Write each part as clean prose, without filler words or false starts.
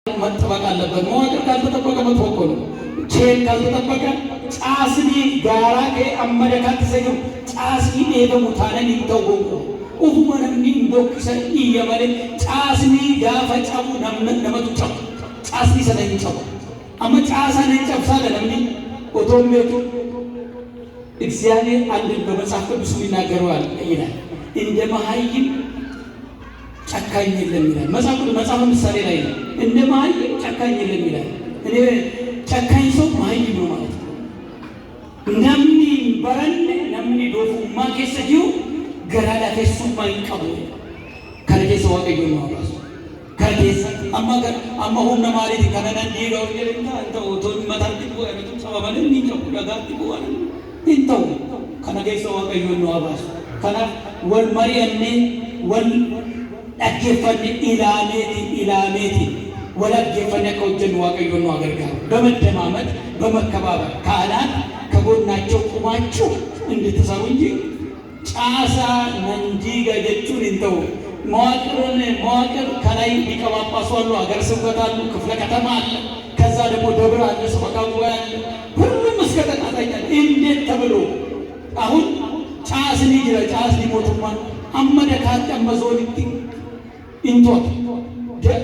መጠበቅ አለበት። መዋቅር ካልተጠበቀ መጥፎ እኮ ነው። Chain ካልተጠበቀ caasni gaaraa ka'e amma dakaatti isa jiru caasni dheebamu taanan hin ta'u gonkumaa. Ufuma namni hin bokkisan iyya malee caasni gaafa cabu namatu cabu. Caasni sana hin cabu. Amma caasaan hin cabsaadha namni otoo hin beeku. እግዚአብሔር አንድ በመጽሐፍ ቅዱስ የሚናገረዋል ይላል፣ እንደ መሀይም ጨካኝ የለም ይላል። መጽሐፍ ቅዱስ መጽሐፈ ምሳሌ ላይ ነው። እንደ መሀይም ጨካኝ የለም ይላል። እኔ ጨካኝ ሰው መሀይም ነው ማለት ነው። Namni hin baranne, namni doofummaa keessa jiru garaa laafessummaa hin qabu. Kana keessa Waaqayyoon nu baasu. Kana keessa amma humna maaliitiin kana nan dhiiga jedhe hin ta'u. Otoo mataatti bu'an saba malee hin ta'u, dhagaatti bu'an hin ta'u. Kana keessa Waaqayyoon nu baasu. Kanaaf wal mari'annee, wal dhaggeeffanne, ilaameeti wal dhaggeeffanne akka hojjennu Waaqayyoon nu gargaaru. በመደማመጥ በመከባበር ካህናት ከጎናቸው ቁማችሁ እንድትሰሩ እንጂ caasaa nan diiga jechuun hin ta'u። መዋቅርን መዋቅር ከላይ ሊቀ ጳጳሱ አሉ፣ ሀገረ ስብከት አሉ፣ ክፍለ ከተማ አለ፣ ከዛ ደግሞ ደብር አለ፣ ሰበካ ጉባኤ አለ። ሁሉም እስከ ተቃጣኝ አለ። እንዴት ተብሎ አሁን caasni jira, caasni mootummaan amma dakaatti amma zoonitti hin to'atu.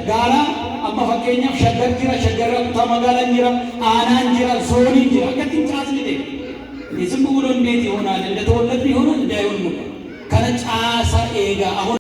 Gaaraa amma fakkeenyaaf Shaggar jira, Shaggarra kutaa magaalaan jira, aanaan jira, zooniin jira. Akkattiin caasni deema. ዝም ብሎ እንዴት ይሆናል? እንደተወለድን ይሆናል? እንዲ አይሆንም እኮ። Kana caasaa eegaa አሁን